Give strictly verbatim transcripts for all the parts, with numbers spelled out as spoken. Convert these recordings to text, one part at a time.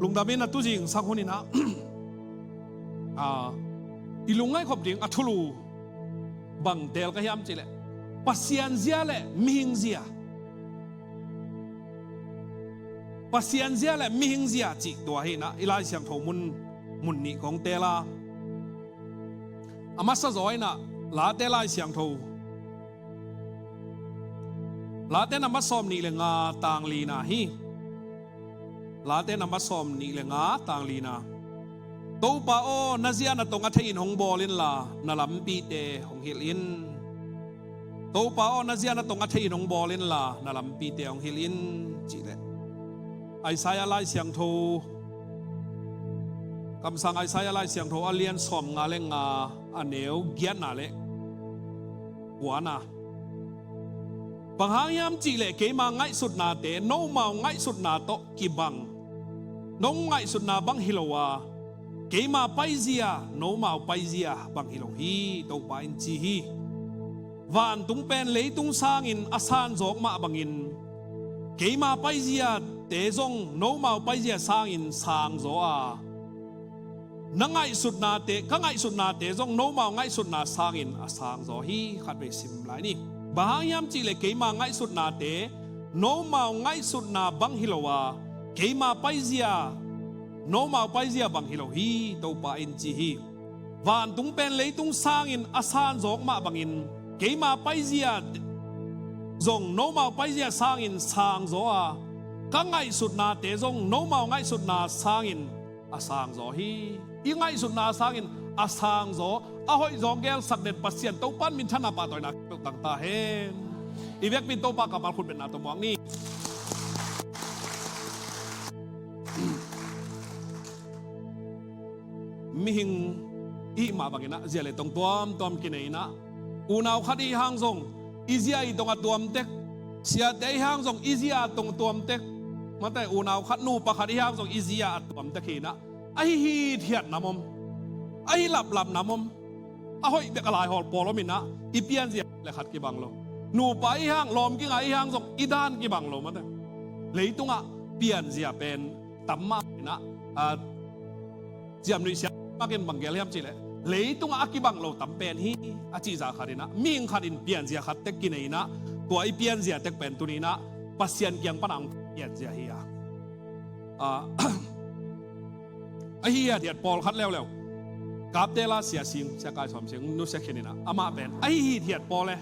Lungdam in a tuzing sak hun in ah, a, i lungngaih khop ding a thulu bang teel ka hiam cih leh Pasian zia le mihing zia. Pasian zia le mihing zia cih tua hi in ah i Lai Siangtho mun, mun nih kong teel a, a masa zaw in ah Late Lai Siangtho, Late number sawm nih le nga, tang lina hi. Late number sawm nih le nga, tang lina. Topa aw, na zia na tong a thei in hong bawl inla, na lampite hong hilh in. Topa aw, na zia na tong a thei in hong bawl inla, na lampite hong hilh in, cih leh Isaiah Lai Siangtho, kamsang Isaiah Lai Siangtho a lian sawm nga le nga, a neu giatna le kuana. Bang hang hiam cih leh keima ngaihsutnate nomau ngaihsutna tawh kibang, nong ngaihsutna bang hi lo a, keima paizia nomau paizia bang hi lo hi, Topa in ci hi. Vantung pen leitung sangin a sanzawk mah bangin keima paiziate zong nomau paizia sangin sangzaw a, na ngaihsutnate, ka ngaihsutnate zong nomau ngaihsutna sangin a sangzaw hi. Khatvei sim lai ni. Bang hang hiam cih leh keima ngaihsutnate nomau ngaihsutna bang hi lo a, keima paizia nomau paizia bang hi lo hi, Topa in ci hi. Vantung pen leitung sangin a sanzawk mah bangin keima paizia zong nomau paizia sangin sangzaw a, ka ngaihsutnate zong nomau ngaihsutna sangin a sangzaw hi. I ngaihsutna sangin a sangzaw, a hoihzaw gelsak den Pasian Topa in minthanna pahtawina peuh tang ta hen. I vekpi in Topa kammal khut betna tawh muak ni. Mihing i hih mah bangin ah zia le tong tuamtuam kinei in ah, unau khat i hih hang zong i zia i tong a tuam tek, siate i hih hang zong i zia a tong tuam tek. Mate, unau khat, nupa khat i hih hang zong i zia a tuam tek hi in ah, a hi hithiat nam om, a hi laplap nam om, a hoih bek a laihawl pawl om in ah, i pianzia le khat kibang lo. Nupa i hih hang, lawmkinga i hih hang zong i dan kibang lo, mate. Leitungah pianzia pen tam mah in ah, a, Ciamnuih Siamakin bang gel hiam cih leh, leitungah a kibang lo tam pen hi, a cihzah khat in ah, mihing khat in pianzia khat tek kinei in ah, tua i pianzia tek pen tuni in ah Pasian kiang pan a hong pianzia hi a. A, a hi hithiat pawlkhat leuleu, Kaptela Sia Sing, Sia Kai Sawm Sing, nusia khin in ah, amah pen a hi hithiat pawl e.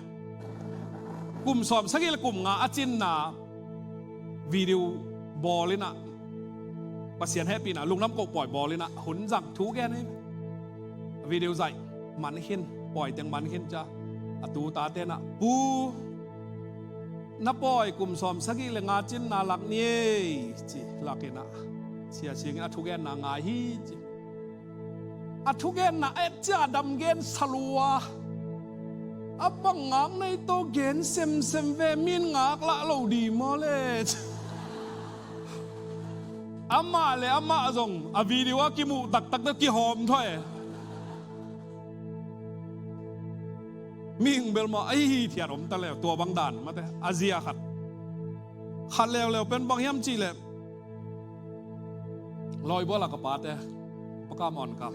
Kum sawm sagih le kum nga a cinna video bawl in ah, Pasian hehpihna lungdam koh pawi bawl in ah, hun zang thu gen hi. Video zaih man khin, pawi teng man khin cia, a tu tate in ah, "Pu, na pawi kum sawm sagih le nga cinna lak ni ei," ci lak in ah, Sia Sing in a thugenna ngai hi ci. A thugenna et ciang a dam gen sa lua. A bang ngak nei tawh gen semsem ve, min ngak lah lo di maw le. Amah le amah zong a video a kimuh taktak tawh kihawm thaw e. Mihing bel maw, a hi hithiat om ta le, tua bang dan mate, a zia khat. Khat leuleu pen bang hiam cih leh, Lawibual a ka pate, Pa Kam Awn Kam,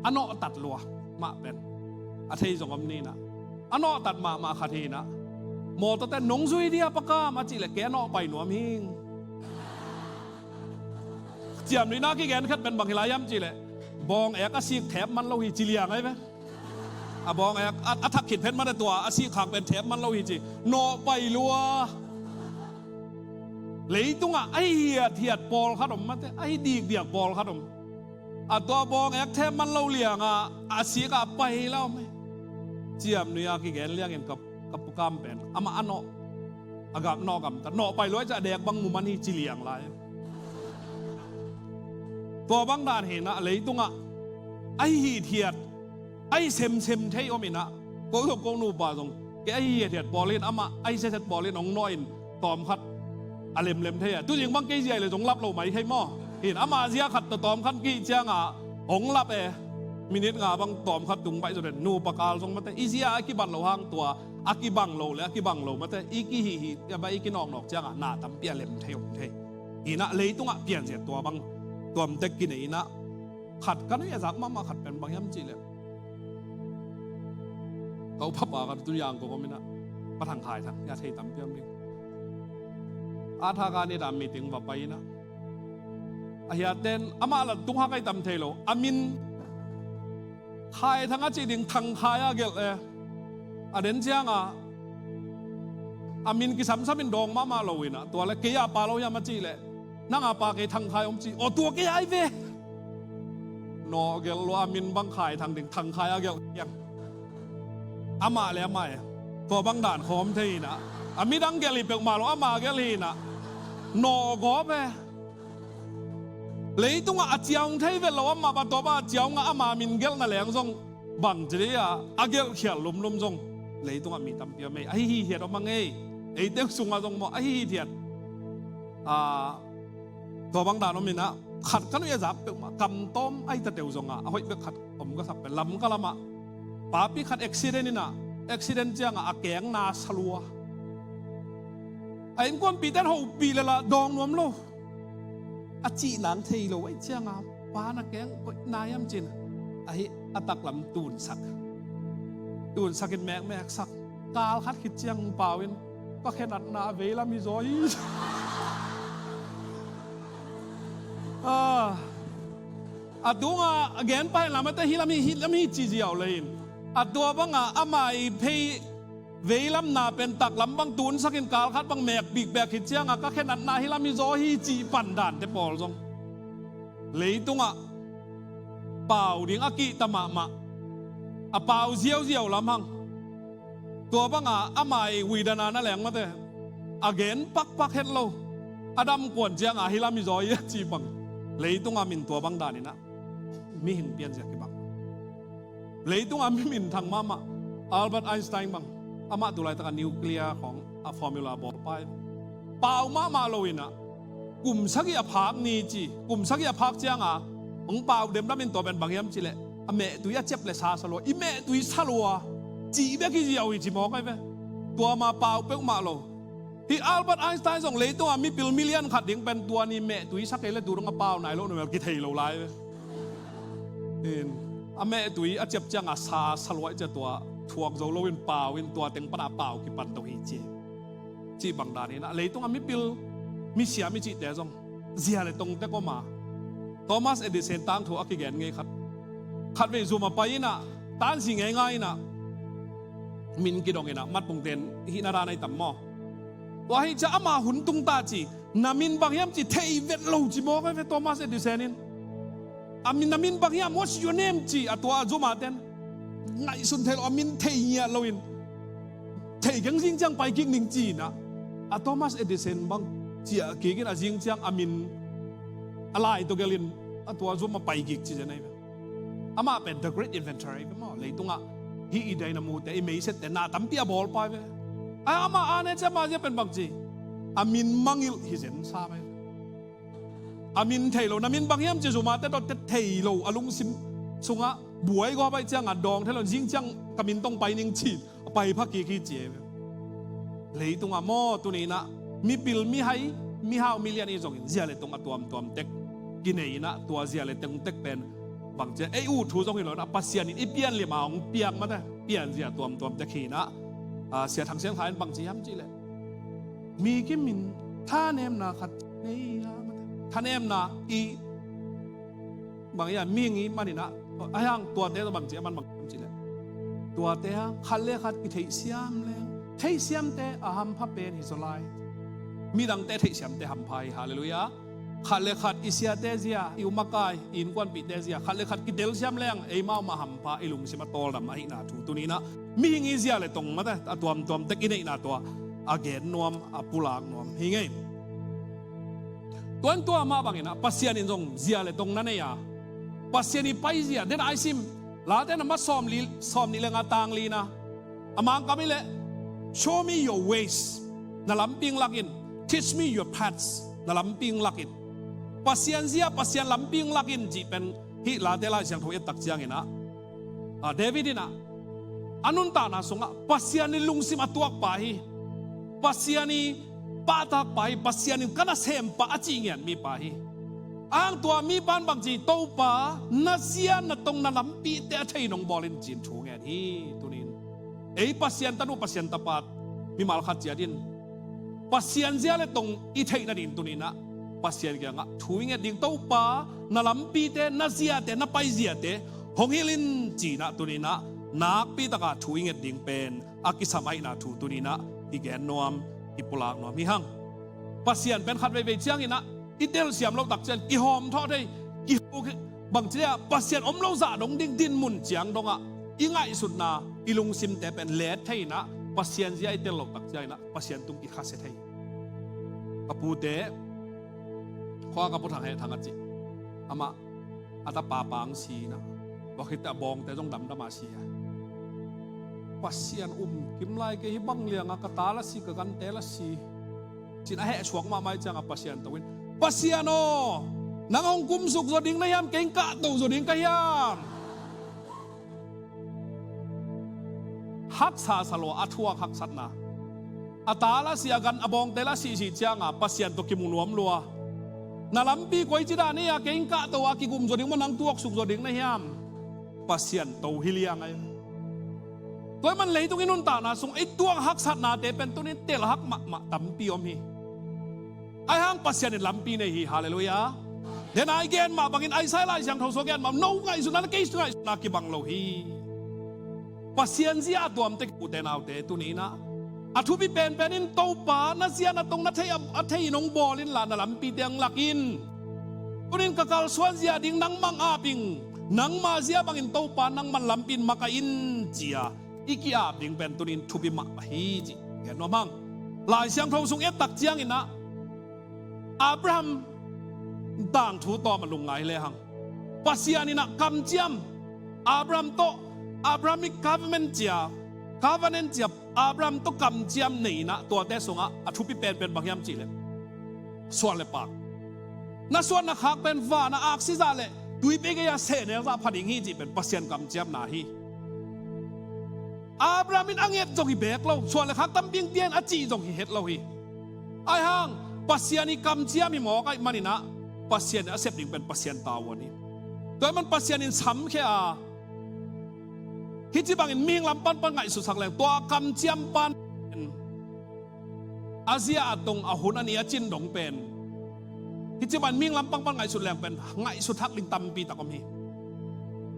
a nawhtat lua mah pen, a thei zong om ni in ah, a nawhtat mahmah khat hi in ah, mawtawte, "Nong zui dia Pa Kam?" a cih leh, "Kei a nawh pai nuam hing." Ciamnuihna kigen khat pen bang hi lai hiam cih leh, bawng ek a sik thep man lo hi ci liang ahi ve. A bawng ek a, a thak khit phet mate, tua a sik khak pen thep man lo hi ci. Nawh pai lua. Leitungah a hi hithiat pawlkhat om mate, a hi dikdiak pawlkhat om. A tua bawng ek thep man lo liangah a sik a pai hi la om e. Ciamnuih a kigen liangin ka, ka Pa Kam pen, amah a nawh, a gam nawh gamta, nawh pai lua ciah dek bang mu man hi ci liang lai. Tua bang dan hi in ah, leitungah a hi hithiat, a hi semsem thei om in ah, ko zong ko nupa zong, kei a hi hithiat pawl in, amah a hi setset pawl in hong nawh in, tawmkhat a lemlem thei a. Tuzing bang kei zia hi leh zong lap lo mai thei maw. Hi in, amah zia khat tawh tawmkhat kihih ciangah hong lap e. Minute nga bang tawmkhat tung baih zaw den, nupa kal zong mate, i zia a kibat loh hang tua, a kibang lo le a kibang lo mate, i kihihih, a bang i kinawknawk ciangah na tampi a lem thei om thei. Hi in ah, leitungah pianzia tua bang tuamtek kinei inah, khat ka nuih a zak mahmah khat pen bang hiam cihleh, ka upapa khat tu Yangon om inah, Pa Thang Khai Thang, ya thei tampi om ding. A thak a nidang meeting va pai inah, a hiaten amah la tung hak ai tam thei lo, a min Khai Thang a cih ding, Thang Khai a gelh e. A den cianga a min kisamsam in dawng mahmah lo inah, tua le kei a pa lo hiam a cihleh, nang a pa kei Thang Khai om ci, aw tua kei ai ve. Nawh gelh lo, a min bang Khai Thang ding, Thang Khai a gelh hiang. Amah le amah e, tua bang dan khawm thei inah, a midang gelh hi peuhmah lo, amah gelh hi inah, nawh gawp e. Leitungah a ciang thei vet lo amah, pa tua bang a ciang a ama min gelhna leng zong bang ci dei a, a gelh khial lumlum zong leitungah mi tampi a mei ahi hithiat om a ngei. Ei teng sungah zong maw ahi hithiat. A, tua bang dan om inah, khat ka nuih a zak peuhmah, kam tawm ai ta teu zongah a hoih bek khat om ka sak pen, Lamka lamah papi khat accident inah, accident ciangah a kengna sa lua. A innkuanpihte in hopih le la dawng nuam lo. A cih nang thei lo, aih cianga pa na keng koih na hiam cin, ahi a taklam tunsak, tunsak in mekmeksak. Kal khat khit ciang pau in, ka khenatna a veilam hi zaw hi. Ah, a tunga a gen pai lam ate, hi lam hi, hi lam hi ci ziau le in, a tua banga ama i phei veilamna pen taklam bang tunsakin kal khat bang mek bikbek khit cianga ka khenatna hi lam hi zaw hi cih pan dante pawl zong leitungah pau ding a kihta mahmah, a pau ziauziau lam hang. Tua banga ama i uidana na leng mate, a gen pakpak het lo, a dam kuan cianga hi lam hi zaw hi a cih bang leitungah min tua bang dan inah mihing pianzia kibang. Leitungah mi minthang mahmah Albert Einstein bang, amah tu laitaka nuclear khawng a formula bawl pai. Pau mahmah lo inah, kum sagih a phak ni ci, kum sagih a phak cianga hong pau demdam in, tua pen bang hiam cihleh, a mehtui a ciap le sa sa lua, i mehtui sa lua, cih bek hi ziau hi ci mawk ai ve. Tua ma pau peuhmah lo. Hih Albert Einstein zong leitungah mipil milian khat ding pen tua ni mehtui sa kei le tu dong a pau nai lo, numel kithei lo lai ve. In, a mehtui a ciap cianga sa sa lua i cia, tua thuak zo loin pau in, tua teng pana pau kipan to hi ci, cih bang dan inah, leitungah mipil, misiam i cihte zong zia le tong tek om a. Thomas Edison tangthu a kigen ngei khat, khatvei zum a pai inah, tansi ngeingai inah, min kidong inah, matpungten hihna dan ai tam maw. Tua hi cia ama hun tung ta ci, na min bang hiam ci thei vet lo ci mawk ai ve Thomas Edison in. A min, na min bang hiam, what's your name ci, a tua a zum a ten ngaihsun thei lo, a min thei ngiat loin, thei keng zing ciang pai kik ning ci inah, a Thomas Edison bang ciah kik in, a zing ciang a min a lai tawh gelhin a tua zum a pai kik ci zen ai ve. Amah pen the great inventor ai ve maw. Leitungah hih i dynamo te, i meisette na tampi a bawl pai ve. Ai, amah a ne cia, amah zia pen bang ci, a min mangilh hi zen sa ai ve. A min thei lo, na min bang hiam ci zum a te dot te thei lo, a lungsim sungah buai gua bai cianga dawng thei lo, zing ciang ka min tong pai ning ci, a pai pha kik hi ci ai ve. Leitungah maw, tuni inah mipil, mihai, mihau, milian i zongin zia le tong a tuamtuam tek kinei inah, tua zia le tong tek pen bang cia, ei ut thu zong hi lo inah, Pasian in i pianlim a hong piak mate pianzia tuamtuam tek hi inah. A, Sia Thang Sian Khai in bang ci hiam cihleh, mi kim in thanemna khat nei a mate, thanemna i bang i a mihing i man inah, a hiang tuate bang ci a man bang ci leh, tuate a khat le khat kitheihsiam leng, theihsiamte a hampha pen hi zaw lai. Midangte theihsiamte hampha hi. Halleluiah. Khat le khat i siate zia, i umakai, i innkuanpihte zia khat le khat kitelsiam leng, eimau mah hampha, i lungsim a tawldam ahihna thu tuni inah mihing i zia le tong mate a tuamtuam tek i neihna tua a gen nuam, a pulak nuam hi ngei. Tua in tua mah bang inah Pasian in zong zia le tong na nei a, Pasian i paizia, den a i sim Late na ma sawm li, sawm nih le nga tang li na, a Mangkam i leh, "Show me your ways," na lampi hong lak in, "Teach me your paths," na lampi hong lak in. Pasian zia, Pasian lampi hong lak in cih pen hih Late Lai Siangtho i et tak ciang inah, a, David inah a nuntakna sungah Pasian i lungsim a tuakpa hi, Pasian i pahtakpa hi, Pasian in ka nasempa a cih ngiat mipa hi. Ang tua mipan bangci, Topa, na zia na tong na lampite a thei nong bawl in, ci-in thu ngen hi. Tunin ei Pasian tanu, Pasian tapa, mimal khat ciat in Pasian zia le tong i theih nading tuninah Pasian kiangah thu i nget ding. Topa, na lampite, na ziate, na paiziate hong hilh in, cinah tuninah nakpi takah thu i nget ding pen a kisam ahihna thu tuninah i gen nuam, i pulak nuam hi hang. Pasian pen khat veivei cianginah i telsiam loh tak ciang kihawm thawh thei, kihu bangci le ah Pasian om lo zah dong ding dinmun ciang dongah i ngaihsutna, i lungsimte pen let thei inah Pasian zia i tel loh tak cianginah Pasian tung kikhasia thei. Ka pute khua ka Pu Thang Heh Thang a cih, amah a tapa pang si inah, tua khitteh a bawngte zong damdam a si a. Pasian um kim lai kei, hih bang liangah ka ta la si, ka gante la si, ci-in a heh suak mahmah ih ciangah Pasian to in, Pasian aw, nang hong kumsuk zaw ding na hiam, kei hong kahto zaw ding ka hiam? Haksa sa lua, a thuak haksatna. A ta la si, a gan a bawngte la sisih ciangah Pasian tawh kimu nuam lua. Na lampi koici dan hi a, kei hong kahto a, kigum zaw ding maw, nang tuaksuk zaw ding na hiam? Pasian to hi liang ai. Tua ahih man leitung i nuntakna sung i tuak haksatnate pen tunin telhak mahmah tampi om hi. Ahi hang Pasian in lampi nei hi. Halleluiah. Dena i gen mah bangin Isaiah Lai Siangtho sung a gen mah, no ngaihsutna le kei ngaihsutna kibang lo hi. Pasian zia a tuamte, ka pute naute, tuni inah a thupi penpen in Topa, na zia na tong na thei a, a thei in hong bawl inla na lampite hong lak in. Tunin ka kalsuan zia ding nangmah hong ap ing, nangma zia bangin Topa nangman lampi in makaih in, ci-a i ki-ap ding pen tunin thupi mahmah hi cih gen nuam hang. Lai Siangtho sung et tak cianginah Abraham tangthu tawm a lungngai lehang Pasian inah kamciam, Abraham tawh, Abrahamic covenant cia, covenant cia, Abraham tawh kamciam nei inah tuate sungah a thupi penpen bang hiam cihleh suan le pak. Na suan na khak pen van a aksi zah le tuipi gei-a sehnel zah pha ding hi cih pen Pasian kamciamna hi. Abraham in a nget zong hi beek lo, suan le khak tampi hong pia in a cih zong hi het lo hi. Ahi hang Pasian i kamciam hi mawk ahih maninah Pasian in a sep ding pen Pasian tavuan hi. Tua ahih man Pasian in samkhia a, hih ci bangin mihing lam panpan ngaihsutsak leng, tua kamciam pan a zia a tong a hun a ni a cin dong pen, hih ci bangin mihing lam panpan ngaihsut leng pen ngaihsut hak ding tampi tak om hi.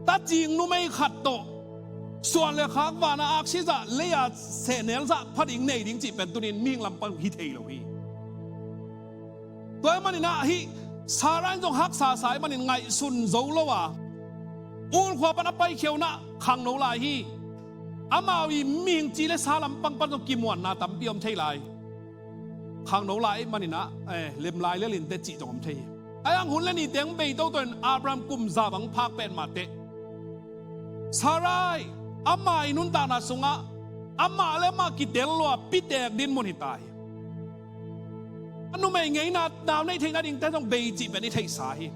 Tacing numei khat tawh suan le khak, van a aksi zah, lei-a sehnel zah pha ding nei ding cih pen tunin mihing lam pan hi thei lo hi. Tua ahih maninah hih Sarah in zong haksa sa ahih manin ngaihsun zo lo a, Ur khua pan a paikhiaunah khangno lai hi. Amau i mihing ci le sa lam pangpan zong kimuanna tampi om thei lai. Khangno lai ahih maninah, eh, lem lai lel inteh cih zong om thei hi. Ahi hang hun le niteng bei toto in Abraham kum za bang phak pen mahteh Sarai, ama i nuntakna sungah amah le amah kitel lua, pitek dinmun hi ta hi. A numei ngeina nau neih theihna dingte zong bei cih pen i theihsa hi.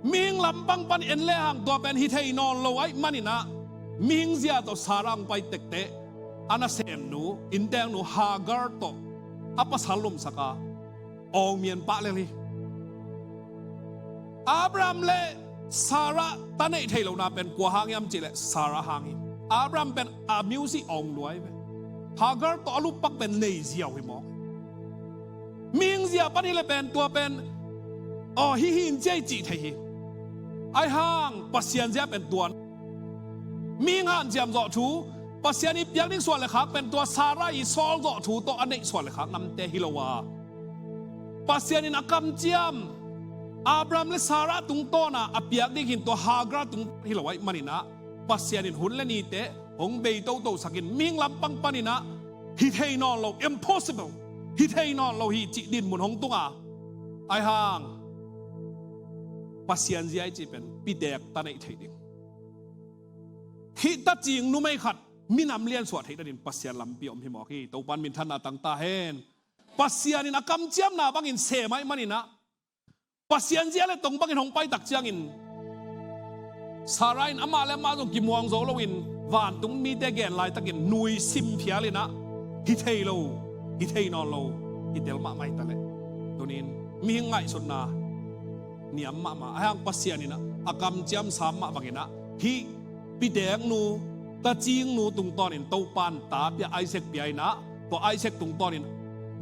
Mihing lam pangpan en lehang tua pen hi thei nawn lo ahih maninah mihing zia tawh Sarah hong pai tekteh a nasemnu, innteknu Hagar tawh a pasal lumsak a, awngmian pah lel hi. Abraham le Sarah ta neih theih lohna pen kua hang hiam cihleh Sarah hang hi. Abraham pen a music awng lua hi ve. Hagar tawh a lupak pen nei ziau hi mawk. Mihing zia pan hileh pen tua pen aw hi hi in ciai cih thei hi. Ahi hang Pasian zia pen tua mihing hanciam zawh thu, Pasian i piak ding suan le khak pen tua Sarah i sawl zawh thu tawh a neih suan le khak namte hi lo a, Pasian in a kamciam Abraham le Sarah tungtawna a piak ding hi in, tua Hagar tungtawn hi lo ahih maninah Pasian in hun le nite hong bei totosak in mihing lam pangpaninah hi thei nawn lo, impossible, hi thei nawn lo hi cih dinmun hong tunga, ahi hang Pasian zia i cih pen pitek ta neih theih ding. Hih tacing numei khat minam liansuah theih nadin Pasian lampi om hi mawk hi. Topan minthanna tang ta hen. Pasian in a kamciamna bangin sem ahih maninah Pasian zia le tong bangin hong pai tak ciangin Sarah in amah le amah zong kimuang zo loin vantung mite gen laitakin nui sim phial inah hi thei lo, hi thei nawn lo, hi tel mahmah hi taleh. Tunin mihing ngaihsutna niam mahmah. Ahi hang Pasian in ah a kamciam sam mah bangin ah hih piteknu, tacingnu tungtawnin Topan ta pia, Isaac pia in ah, tua Isaac tungtawnin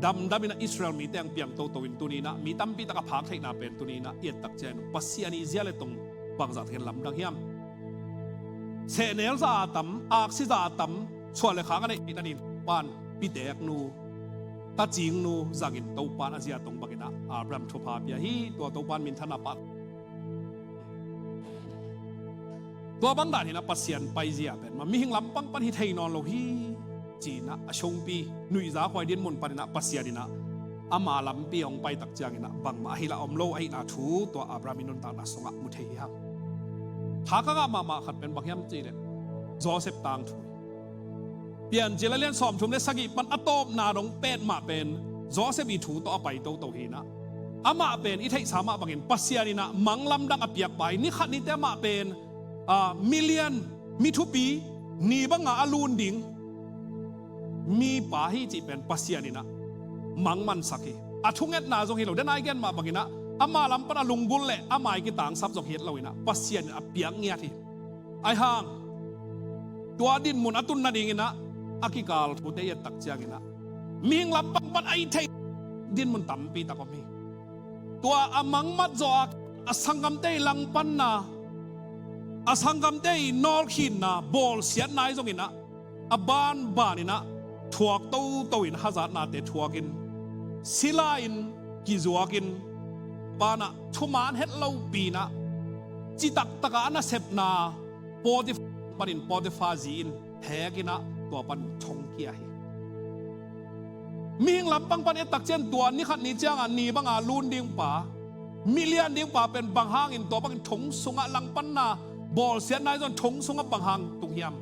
damdam in ah Israel mite ang piang toto in tuni in ah mi tampi tak a phak theihna pen tuni in ah i et tak ciangin Pasian i zia le tong bangzah takin lamdang hiam? Sehnel za a tam, aksi za a tam, suah le khak a neih theihna dingin Topan piteknu, tacingnu zangin Topan a zia tong bangin ah Abraham thupha pia hi. Tua Topan minthanna pah. Tua bang dan hi in ah Pasian paizia pen mah mihing lampang pan hi thei nawn lo hi. Ci in ah a sungpi nuihza khuai dinmun pan in ah Pasian in ah ama lampi hong pai tak ciangin ah bangmah ahi lah om lo ahihna thu tua Abraham i nuntakna sungah mu thei hi hang. Tha ka ngah mahmah khat pen bang hiam cih leh Joseph tangthu hi. Piancil a lian sawmthum le sagih pan a tawpna dong petmah pen Joseph i thu tawh a pai toto hi in ah, amah pen i theihsa mah bangin Pasian in ah mang lamdang a piakpa hi. Ni khat nite amah pen, a, milian, mi thupi, ni banga a lun ding mipa hi cih pen Pasian in ah mang mansak hi. A thungetna zong hi lo, den a i gen mah bangin ah ama lam pan a lunggulh le ama i kitangsap zong hi het lo in ah Pasian in a piak ngiat hi. Ahi hang tua dinmun a tun nadingin ah a kikal thute i et tak ciangin ah mihing lampang pan a i thei dinmun tampi tak om hi. Tua a mangmat zawh a, a sanggamte i langpanna, a sanggamte i nawlkhinna, bawlsiatna i zongin ah a banban in ah thuak toto in hazatnate thuakin, sila in kizuakin, banah thuman het lopi in ah citak takah a nasepna Potiphar panin Potiphar zi in hek in ah tua pan thongkia hi. Mihing lampang pan et tak ciang tua ni khat ni ciangah ni banga lun dingpa, milian dingpa pen bang hangin tua bangin thong sungah langpanna bawlsiatna i zong thong sungah bang hang tung hiam?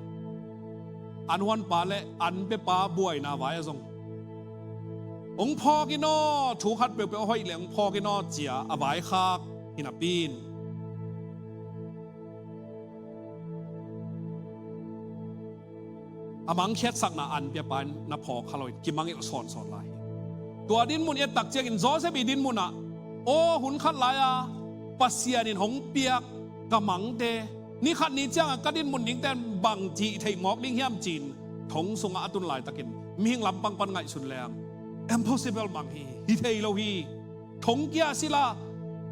An huanpa le an piapa buaina vai a zong hong phawk in aw, thu khat peuhpeuh a hoih le hong phawk in aw cia a vaikhak hi napi in a mangkhiatsakna an piapa in na phawk kha loin kimangilh sawnsawn lai hi. Tua dinmun i et tak ciangin Joseph i dinmun ah, aw, hun khat lai-a Pasian in hong piak ka mangte ni khat ni ciangah ka dinmun dingte in bangci i theih mawk ding hiam ci-in thong sungah a tun laitakin mihing lampang pan ngaihsun leng impossible mang hi, hi thei lo hi. Thongkia sila,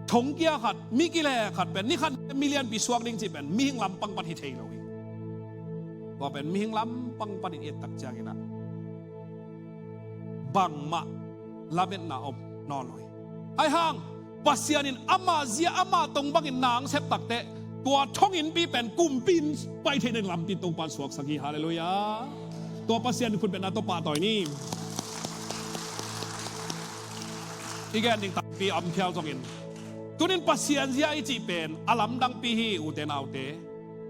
thongkia khat, mi kile khat pen ni khat milian pi suak ding cih pen mihing lampang pan hi thei lo hi. Tua pen mihing lampang panin i et tak ciangin ah bangmah lametna om nawn lo hi. Ahi hang Pasian in ama zia ama tong bangin na hong sep takteh tua thonginnpi pen kumpi in pai theih nading lampi Topan suaksak hi. Halleluiah. Tua Pasian khut bengna tawh pahtawi ni. I gen ding tampi a om phial zongin, tunin Pasian zia i cih pen a lamdangpi hi, ute naute.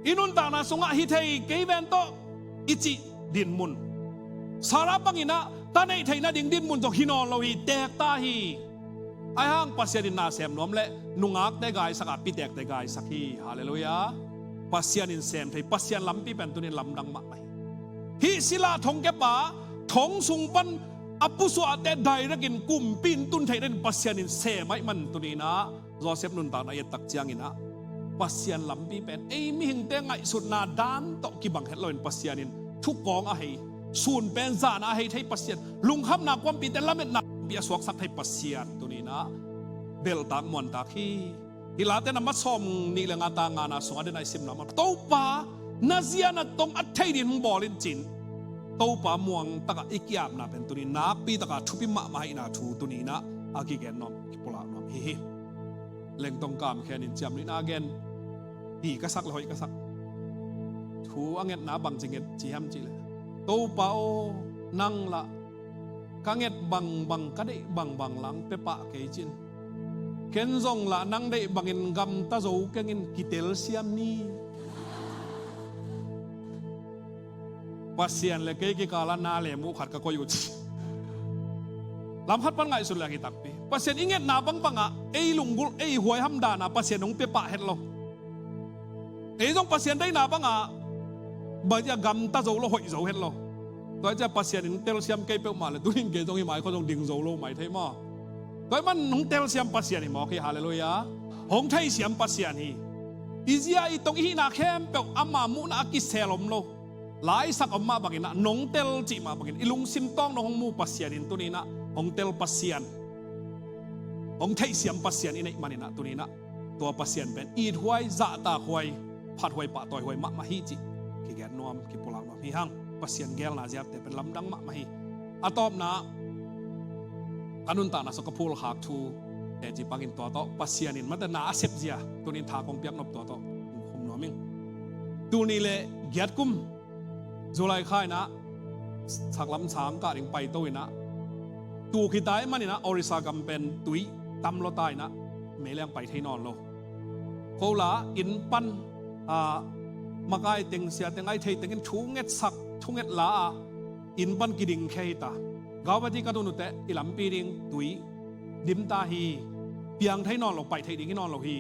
I nuntakna sungah hi thei kei ven tawh i cih dinmun, Sarah bangin ah ta neih theih nading dinmun zong hi nawn lo hi, teek ta hi. Ahi hang Pasian in na sem nuam le nungakte gaisak a, pitekte gaisak hi. Halleluiah. Pasian in sem thei, Pasian lampi pen tunin lamdang mahmah hi. Hih sila thongkiapa thong sung pan a pusuahte direct in kumpi in tun theih nading Pasian in sem ahih man tunin ah Joseph nuntakna i et tak ciangin ah Pasian lampi pen ei mihingte ngaihsutna dan tawh kibang het loin Pasian in thukawng a hei, sun pen zan a hei thei Pasian, lungkhamna kuampite lametna kuampi a suaksak thei Pasian tunin ah belhtak muantak hi. Hih Late na mat sawm nih le nga ta nga na sungah den a i sim nuam a, Topa na zia na tong a thei ding hong bawl in cin Topa muang takah i ki-apna pen tunin nakpi takah thupi mahmah ahihna thu tunin ah a kigen nuam, kipulak nuam hi hi. Lengtong kamkhen in ciamnuihna gen hi ka sak le hoih ka sak. Thu a ngetna bangci nget ci hiam cih leh, Topa aw, nang lah ka nget bangbang, ka deih bangbang lah hong pia pah kei cin. Ken zong lah nang deih bangin gamta zo keng in, kitelsiam ni. Pasian le kei kikal ah na lem uh khat ka koih uh ci. Lam khat pan ngaihsun leng hi takpi, Pasian i ngetna bangbang ah ei lunggulh, ei huaiham dan ah Pasian hong pia pah het lo. Ei zong Pasian deihna bangah bang ci a gamta zo lo, hoih zo het lo. Tua hi ciah Pasian in hong telsiam kei peuhmah le tunin kei zong hih mai khua zong ding zo lo mai thei maw? Tua ahih man hong telsiam Pasian hi mawk hi. Halleluiah. Hong theisiam Pasian hi. I zia i tong i hihna khempeuh ama muhna a kisel om lo. Laisak om mah bangin ah, nong tel cih mah bangin i lungsim tawng nong hong mu Pasian in tuni-in ah hong tel Pasian, hong theisiam Pasian i neih manin ah tuni-in ah tua Pasian pen ithuai, zahtakhuai, phathuai, pahtawihuai mahmah hi cih kigen nuam, kipulak nuam hi hang. Pasian geelna ziate pen lamdang mahmah hi. A tawpna, ka nuntakna sung ka phulkhak thu teci bangin tua tawh Pasian in mate na a sep zia tuni-in tha kong piak nop tua tawh hong nuam ing. Tul nih le giat kum July kha in ah saklam sang kah ding paito in ah, tuk hi ta ahih manin ah Orissa gam pen tui tam lua ta in ah meiliang pai thei nawn lo. Ko la inn pan, ah, makai teng, sia teng, ai thei teng in thungetsak, thunget la a inn pan kiding khia hi ta. Guwahati ka tun uh teh i lampi ding tui dim ta hi. Piang thei nawn lo, pai thei ding hi nawn lo hi.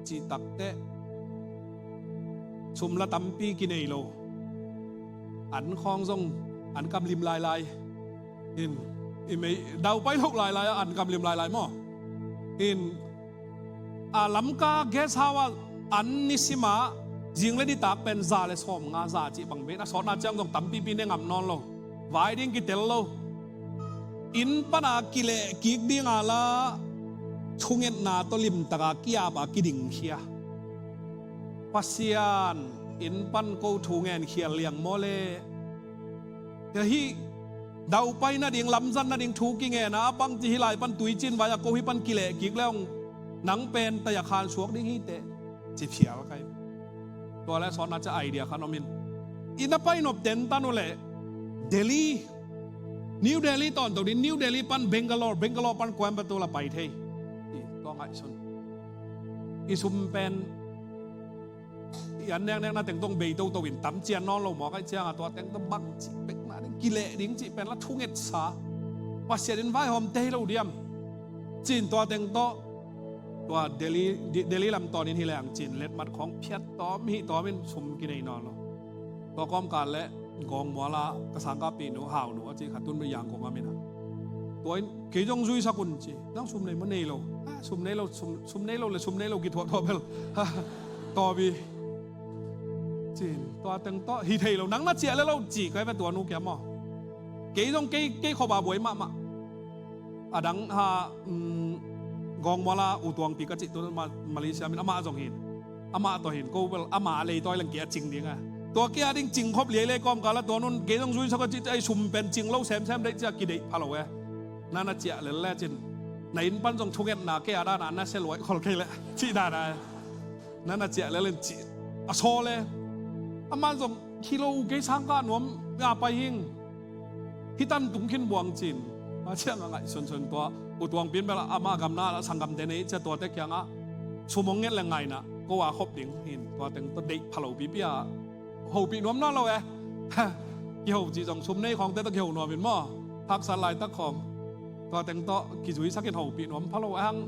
Cih tak teh sum la tampi kinei lo. An khawng zong an kam lim lailai. In, i mei daupai loh lailai a an kam lim lailai maw? In, a Lamka guest house ah an nisim a zing le nitak pen za le sawmnga, za cih bang bek, a sawtna ciang zong tampipi ne ngam nawn lo. Vai ding kitel lo. Inn pan a kileh kik ding a la thungetna tawh limtak a ki-ap a kiding khia. Pasian, inn pan ko thu ngen khial liang maw le? Hih daupai nading, lamzan nading thu kingen a, a bangci hih lai pan tuicin vai a ko hih pan kileh kik le hong nang pen taya khan suak ding hi teh, ci phial ka hi. Tua le sawtna ciang idea khat om in, i na pai nop tentan uh leh Delhi, New Delhi tawntung ding, New Delhi pan Bangalore, Bangalore pan Coimbatore la pai thei. I tua ngaihsun. I sum pen i an neknek na teng tawh bei toto in tam cian nawn lo maw, ka hih ciang a tua teng tawh bang cih bek na ding, kileh ding cih pen la thungetsa. Pasian in vaihawm tei lo diam? Cin tua teng tawh tua Delhi, Di-, Delhi lam tawn in hi leng cin letmat khawng phiat tawm hi tawm in sum kinei nawn lo. Tua kawmkal le Gawngmual a ka sangkahpih nu, Hau nu a ci khat tun Yangon a min a. Tua in kei zong zuisak un ci. Nang sum nei maw? Nei lo. Ah, sum nei lo, sum, sum nei lo le sum nei lo kithuah tua bel. Tawbi. Cin, tua teng tawh hi thei lo. Nang na ciah le lo ci, ka hi ve tua nu kia maw. Kei zong kei, kei khop a buai mahmah. A dang ha, um, Gawngmual a U Tuangpi ka cih tu ma-, Malaysia min, amah zong hin. Amah tawh hin, ko bel amah a leitawi leng kia cing ding a. Tua kia ding cing khop liai le kawmkal a tua nun, kei zong zuisak a cih, ai sum pen cing lo semsem deih cia kideih pha lo e. Na na ciah lel le cin. Na inn pan zong thungetna kei a dana na sia luai khol kei le. Cih dana e. Na na ciah lel in cih. A saw le. Amah zong hi lo, kei sangkah nuam a pai hing. Hih tan tung khin buang cin. A ciang a ngaihsunsun tua. U Tuangpi in bel amah gamna la sanggamte nei cia tuate kiangah sum hong nget le ngaihna. Ko a khop ding hin. Tua teng tua deih pha lo pipi a. Hopih nuam nawn lo e. Kiho cih zong sum nei khawngte tawh kiho nuam in maw. Haksat laitak khawng. Tua teng tawh kizuisak in hopih nuam pha lo e hang,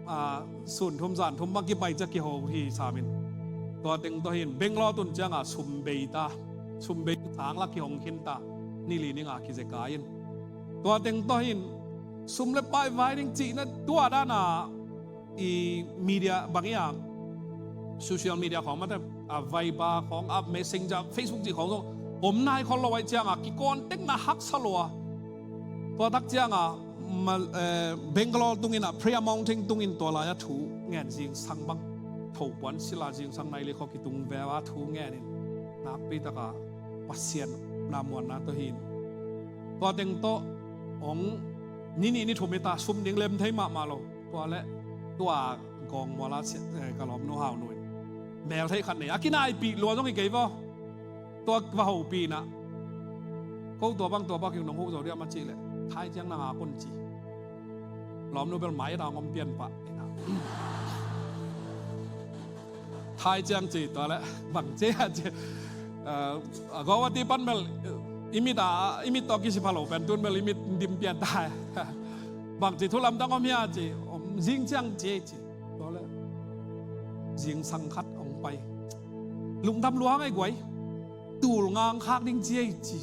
ah, sun thum zan thum bang kipai cia kiho hi sam in. Tua teng tawh hin Bangalore tun ciang a sum bei ta. Sum bei sang la kihong khin ta. Ni li ni nga kizekai in. Tua teng tawh hin sum le pai vai ding cihna tua dana i media bang i a, social media khawng mate, a Viber khawng, a Messenger, Facebook cih khawng zong om nai khol lo ahih ciang a, kikawn tekna haksa lo a. Tua tak ciang a, ma-, eh, Bangalore tungin a, Prayer Mountain tungin tua lai a thu ngen zingsang bang. Tho puan sila zingsang nai li khaw kitung veu a thu ngen in. Nakpi tak a Pasian na muanna tawh hin. Tua teng tawh hong ni nih ni thum hi ta, sum ding lem thei mahmah lo. Tua le, tua Gawngmual a si-, eh, ka lawmnu Hau nu in mel theih khat nei a, kinaipih lua zong hi kei vaw. Tua va hopih na. Ko tua bang, tua bang hi nong huh zo diam a cih leh, Thai ciang na ngak un ci. Lawmnu bel mai a dang om pian pah. Thai ciang ci tua le bang ci a ci. Eh, a Guwahati pan bel, eh, i mit a, i mit tawh kisi pha lo pen tun bel i mit dim pian ta. Bang ci thu lamdang om hia ci, om zing ciang ci ci. Tua le zingsang khat hong pai. Lungdam lua ngai guai. Tul ngang khak ding ci ei ci.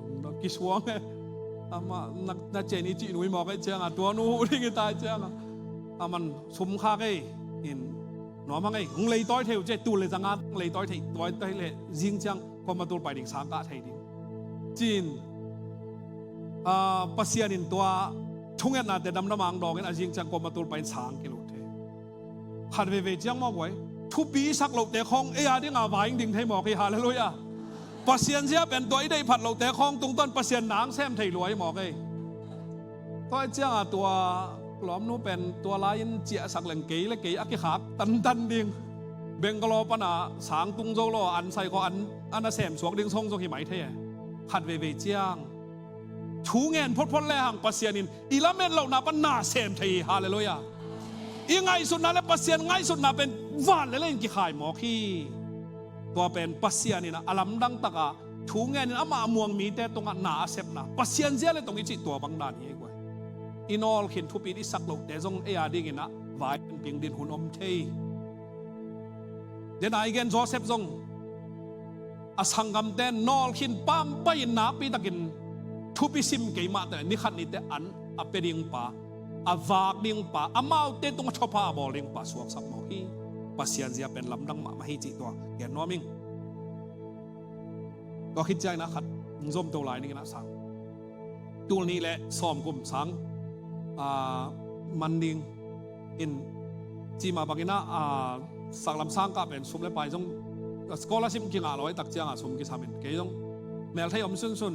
Lungdam kisuang e. Amah na, na cian i cih nui mawk ei ciang a, tua nu huh ding i tai ciang a. Aman sum khak ei. In nuam a ngei, hong leitawi thei uh ci, tul le zanga hong leitawi thei, tawi thei le zing ciang Coimbatore pai ding, sang kah thei ding. Cin, ah, Pasian in tua thungetnate damdam ang dawngin a zing ciang Coimbatore pai in sang kilut thei. Khat veivei ciang mawk uai, thupi i sak lohte khawng ei a dinga vai ding thei mawk hi, halleluiah. Pasian zia pen tua i deih phat lohte khawng tungtawn Pasian nang sem thei lua hi mawk ei. Tua cianga tua lawmnu pen tua lai-in ciahsak leng kei le kei a kikhak tantan ding. Bengkalo pana sang tung zo lo, an sai khaw an, an a sem suak ding song zong hi mai thei e. Khat veivei ciang thu ngen photphot le hang Pasian in i lamet lohna pan na sem thei hi, halleluiah. I ngaihsutna le Pasian ngaihsutna pen van le le in kikhai mawk hi. Tua pen Pasian in a lamdang taka thu ngenin amah a muang mite tungah na a sepna Pasian zia le tong i cih tua bang dan hi ei guai. I nawl khin thupi i sak lohte zong ei a dinginah vai ping din hun om thei. Dena i gen Joseph zong a sanggamte nawl khin pampai in nakpi takin thupi sim kei mahte ni khat nite an a pia ding pa, a vak ding pa, amaute tungah thawpha a bawl ding pa suaksak mawk hi. Pasian zia pen lamdang mahmah hi cih tua gen nuam ing. Tua khit ciangin a khat hong zom to lai ning in a sang tul nih le sawm kum sang, ah, man ding in cima bangin a, ah, saklam sang kah pen sum le pai zong scholarship kingah lo ai tak cianga sum kisam in kei zong melthei om sunsun,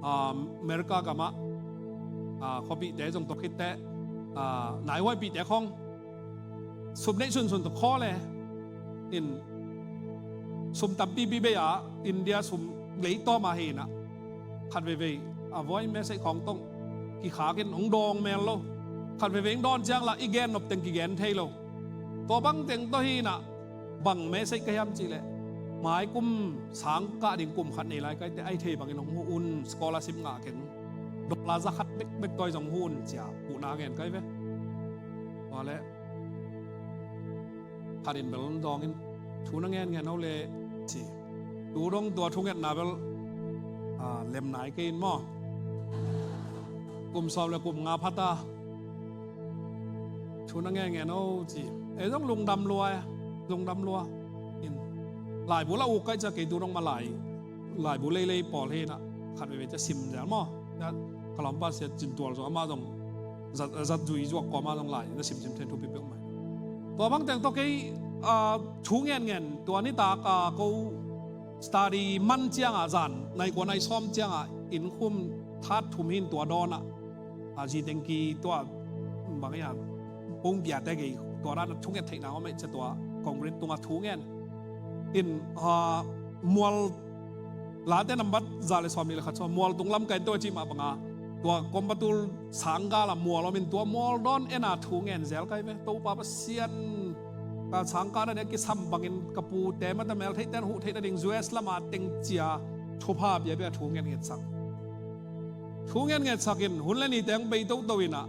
ah, America gamah, ah, khuapihte zong tua khitte, ah, naihuaipihte khawng sum neih sunsun tawh khaw le in sum tampipi bei a India sum leitawm a hi inah khat veivei a voi message khawng tawh kikhakin hong dawng mel lo. Khat veivei hong dawn ciang lah i gen nop teng kigen thei lo. Tua bang teng tawh hi inah bang message ka hiam cihleh mai kum sang kah ding kum khat nei lai kaite ai thei bangin hong huh un, scholarship ngah keng, dollar za khat bekbek tawi zong huh un cia huhna ngen kai ve. Tua le khat in bel dawngin thu na ngen ngen ho le ci. Tu dong tua thungetna bel, ah, lem nai kei in maw? Kum sawm le kum nga phata thu na ngen ngen ho ci. Ei zong lungdam lua e, lungdam lua in laibu la uk kai cia kei tu dong ma lai laibu leilei pawl hi inah khat veivei cia sim zel maw? Ka lawmpa sia Cin Tual zong amah zong zat, zat zui zuak kawma zong lai na simsim thei thupi peuhmah. Tua bang teng tawh kei, ah, thu ngenngen tua nitak, ah, ko study man ciangah zan nai kua nai sawm ciangah innkhum that thum hin tua dawnah, ah, zitengki tua bang ia pungpiate kei tua dan a thunget theihna om ei cia tua concrete tungah thu ngen in, ah, mual late nambat za le sawm nih le khat sawm mual tung lamkai in tua cih mah banga tua Coimbatore sanggal a mual om in tua mual dawn ena thu ngen zel kai ve. Topa Pasian ka sangkah na ding a kisam bangin ka pute mata mel theihte an huh theih nading U S lama teng cia thupha piapia thu ngen ngetsak. Thu ngen ngetsak in hun le ni teng bei toto inah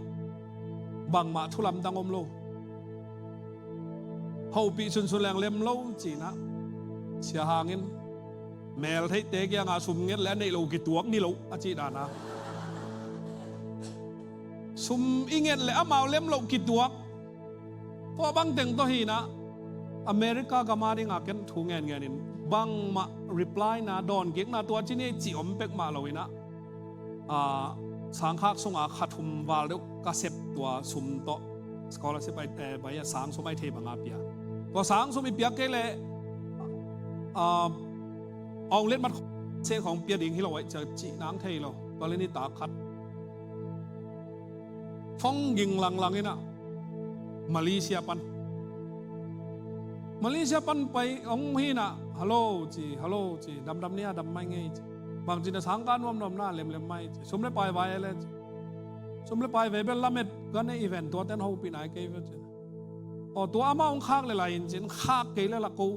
bangmah thu lamdang om lo. Hopih sunsun leng lem lo cinah sia hangin mel theihte kiangah sum nget le a neih lo kituak ni lo a cih dana sum i nget le amau lem lo kituak. Tua bang teng tawh hinah America gama dingah ken thu ngen ngenin bangmah reply na dawn kikna tua cini cih om pek mah lo inah, ah, sangkhak sunga kha thum val deuh ka sep tua sum tawh scholarship ai, eh, bai a sang sum ai thei banga pia. Tua sang sum i piak kei le, ah, ong letmat se khawng pia ding hi lo ai cia cih nang thei lo. Tua le nitak khat phone ging langlang inah Malaysia pan, Malaysia pan pai hong hinah hello ci, hello ci, damdam nia dam mai ngei ci. Bang cina sangka nuamnuam na lemlem mai ci. Sum le pai vai ele ci. Sum le pai vai bel lamet gane event tua ten hopih nai kei ve ci. Aw tua amah hong khak le lai in cin khak kei le la ko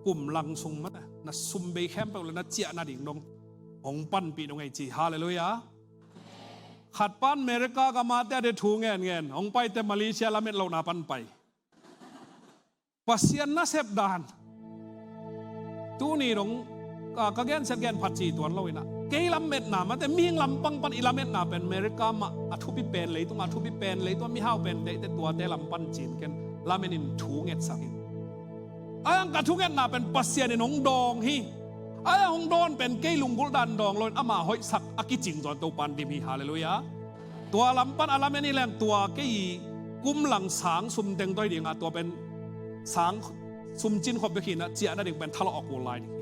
kum lang sung mah na sum bei khempeuh le na ciah nading dong hong panpih dong ei ci. Halleluiah. Khat pan America gama te a de thu ngen ngen hong paite Malaysia lamet lohna pan pai. Pasian nasep dan tuni dong, ah, ka gensiat gen phat ci tuan lo inah kei lametna mate mihing lampang pan i lametna pen America mah a thupi pen leitung a thupi pen leitung a mihau pen deihte tuate lam pan cin ken lamen in thu ngetsak in. Ahi hang ka thungetna pen Pasian in hong dawng hi. Ahi hang hong dawn pen kei lunggulh dan dawng loin ama hoihsak a kicing zaw in Topa in dim hi. Halleluiah. Tua lam pan a lamen hi leng tua kei kum lang sang sum teng tawh hi ding a, tua pen sang sum cin khop bek hi in ah ciah nading pen thalawh a kul lai ding hi.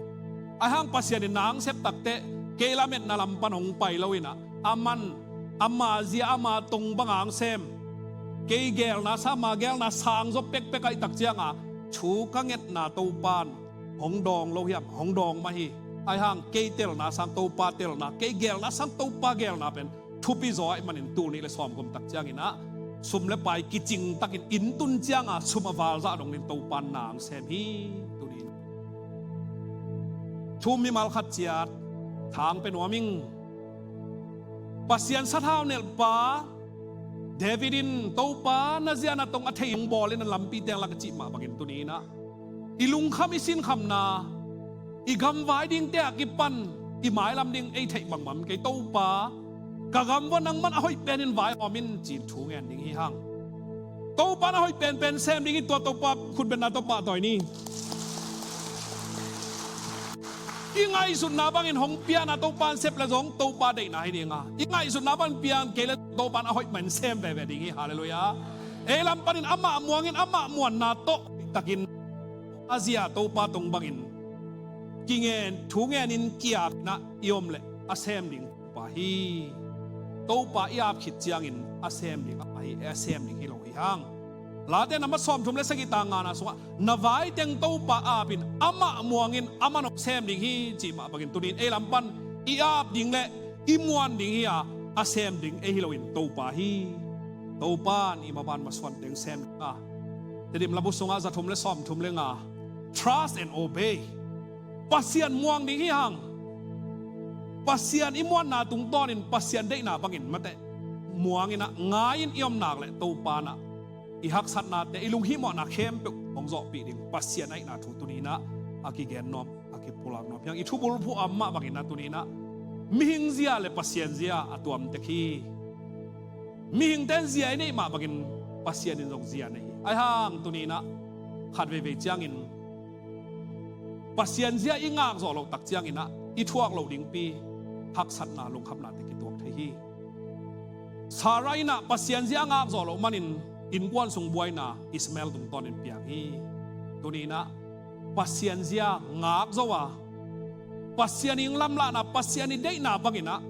Ahi hang Pasian in nang sep takteh kei lametna lam pan hong pai lo in ah, aman ama zia ama tong bang a hong sem, kei geelna sang ama geelna sang zaw pekpek ahih tak ciang a, thu ka ngetna Topa in hong dawng lo hiam? Hong dawng mah hi. Ahi hang kei telna sang Topa telna, kei geelna sang Topa geelna pen thupi zaw ahih manin tul nih le sawmguk tak ciangin ah sum le pai kicing takin inn tun ciang a sum a val zah dongin Topa in nang sem hi. Tuni in thu-um mimal khat ciat thang pia nuam ing. Pasian sathau nelhpa David in Topa na zia na tong a thei hong bawl in a lampi teng lak a cih mah bangin tuni in ah i lungkham i sinkhamna, i gamvai dingte a kipan i mailam ding ei theih bangbang kei Topa, ka gam vua nangman a hoih penin vaihawm in ci-in thu ngen ding hi hang. Topa in a hoih penpen sem ding hi. Tua Topa khutbetna tawh pahtawi ni. I ngaihsutna bangin hong pian a Topa in sep le zong Topa deihna hi ding a, i ngaihsutna bangin pian kei le Topa in a hoih mahin sem veve ding hi. Halleluiah. Ei lam panin amah muangin amah muanna tawh takin a zia Topa tong bangin kingen thu ngenin kiak in ah i om leh a sem ding Topa hi. Topa i ap khit ciangin a sem ding amah hi, a sem ding hi lo hi hang. Late na ma sawmthum le sagih tang ngana sungah na vai teng Topa ap in amah muangin aman hong sem ding hi cih mah bangin tuni in ei lam pan i ap ding le i muan ding hi a, a sem ding ei hi loin Topa hi. Topa in i maban masuan teng sem ding a. Tedim labu sungah za thum le sawmthum le nga, trust and obey. Pasian muang ding hi hang. Pasian i muanna tungtawnin Pasian deihna bangin mateh muang in ah ngai in i om nak leh Topa in ah i haksatnate, i lunghihmawhna khempeuh hong zawhpih ding Pasian ahihna thu tuni in ah a kigen nuam, a kipulak nuam hi hang. I thubulphuh a om mah bangin ah tuni in ah mihing zia le Pasian zia a tuam tek hi. Mihingte in zia i neih mah bangin Pasian in zong zia nei hi. Ahi hang tuni in ah khat veivei ciangin Pasian zia i ngak zawh loh tak ciangin ah i thuak loh dingpi haksatna, lungkhamnate kituak thei hi. Sarah in ah Pasian zia ngak zawh loh manin innkuan sung buaina Ishmael tungtawnin piang hi. Tuni in ah Pasian zia ngak zo a, Pasian i lamlahna, Pasian i deihna bangin ah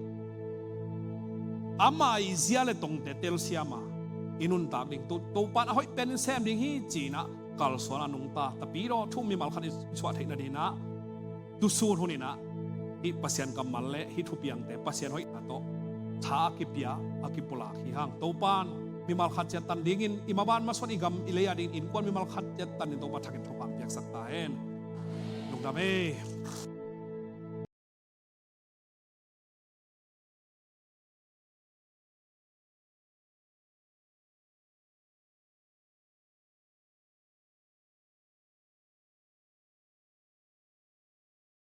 ama i zia le tongte telsiam a i nuntak ding, To, Topa in a hoih penin sem ding hi ci-in ah kalsuan a nungta tapidaw thu-um mimal khat i suah theih nadingin ah tusun hun in ah hih Pasian kammal le hih thupiangte Pasian hoihna tawh tha a kipia, a kipulak hi hang. Topa in mimal khat ciat tan dingin i maban masuan i gam i lei a dingin innkuan mimal khat ciat tan dingin Topa thakin thupha piaksak ta hen. Lungdam ei.